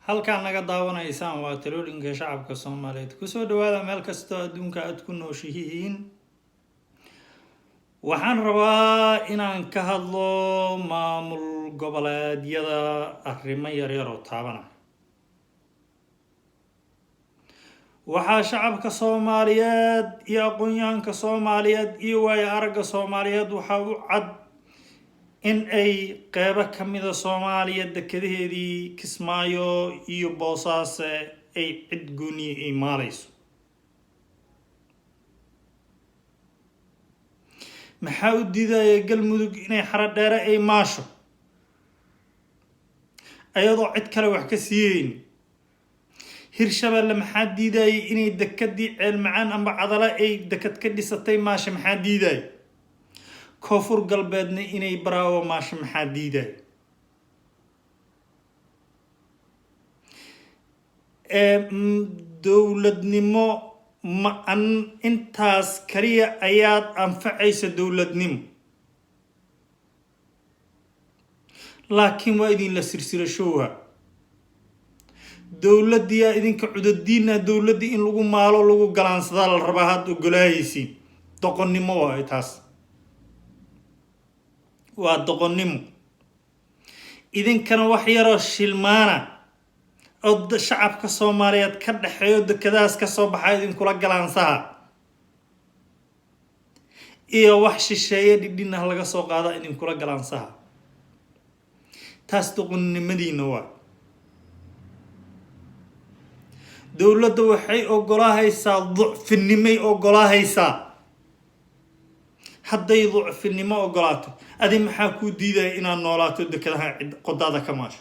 Halkaan naga daawanaysaan waa talooyinka shacabka Soomaaliyeed. Kusoo dhawaada meel kastoo adduunka aada ku nooshihiin. Waxaan rabaa inaan ka hadlo maamul goboleedyada, arrimo yaryar oo taabana. Waxaa shacabka Soomaaliyeed iyo aqoon-yahanka Soomaaliyeed iyo waayo aragga Soomaaliyeed waxaa u cad in ay qeybo ka mida Soomaaliya dekadaheedii Kismaayo iyo Boosaaso ay cid gooniya ay maaleyso. Maxaa u diidaya Galmudug inay Xaro Dheere ay maasho ayadoo cid kale wax ka siiyeyni? Hirshabelle maxaa diidayay inay dekadii Ceelmacaan amba Cadala ay dekad ka dhisatay maasho? Maxaa diidaya Koonfur Galbeedna inay Baraawo maasho? Maxaa diidaya dowladnimo? Ma an intaas kaliya ayaad anfacaysa dowladnimo, laakiin waa idinla sirsirashowha dowladdiyaa idinka cudadiina. Dowladdii in lagu maalo, lagu galaansadaa la rabaa, had ogolaahaysiin. Doqonnimo waay taas, waa doqonnimo. Idinkana wax yaroo shilmaana oo shacabka Soomaaliyeed ka dhexeeyo dekadahaas ka soo baxaa idinkula galaansaha, iyo wax shisheeye dhidhin ah laga soo qaada idinkula galaansaha. Taas doqonnimadiina waa. Dowladda waxay ogolaahaysaa ducfinimay ogolaahaysaa. Hadday ducfinimo ogolaato, adi maxaa kuu diidaya inaad noolaato, dekadaha cid qodaada ka maasho?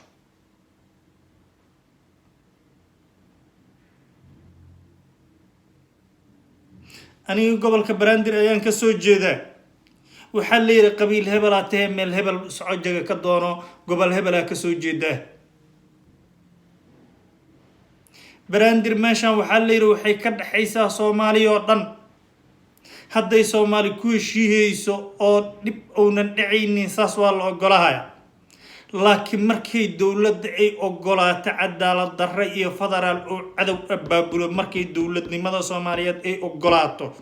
Aniga gobolka Banaadir ayaan kasoo jeedaa. Waxaa la yidhi qabiil hebelaa tahee, meel hebel socojaga ka doono, gobol hebelaa kasoo jeedaa. Banaadir meeshan waxaa la yidhi waxay ka dhexaysaa Soomaaliya oo dhan. Hadday Soomaali ku heshiihayso oo dhib uunan dhacaynin, saas waa la ogolahaya. Laakiin markay dowladda ay ogolaato cadaalad darre iyo federaal oo cadow abaabulo, markay dowladnimada Soomaaliyeed ay ogolaato,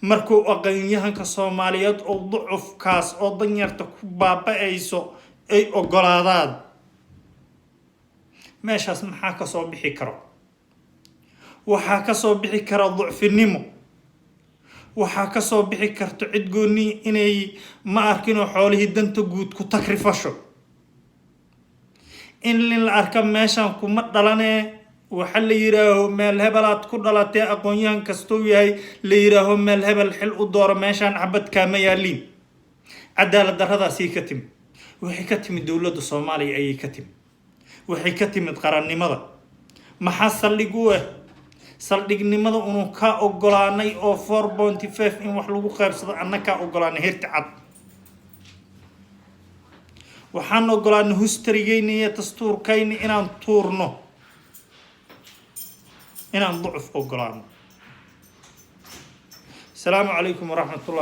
markuu aqoonyahanka Soomaaliyeed oo ducufkaas oo danyarta ku baaba-ayso ay ogolaadaan, meeshaas maxaa kasoo bixi karo? Waxaa kasoo bixi kara ducfinimo. Waxaa kasoo bixi karto cid gooni inay ma arkinoo xoolihii danta guud ku takrifasho. In nin la arka meeshan kuma dhalanee, waxa la yidhaaho meel hebelaad ku dhalatee, aqoon-yahan kastou yahay la yidhaaho meel hebel xil u dooro, meeshaan xabad kaama yaaliin. Cadaalad darradaasii ka timid, waxay ka timid dowladda Soomaaliya ayay ka timid, waxay ka timid qarannimada. Maxaa saldhig u ah saldhignimada? Unu kaa ogolaanay oo 4.5 in wax lagu qaybsado anna kaa ogolaanay. Hirti cad waxaan ogolaanay hustarigeyna iyo dastuurkayna inaan tuurno, inaan ducuf ogolaano. Asalaamu calaykum waraxmatullah.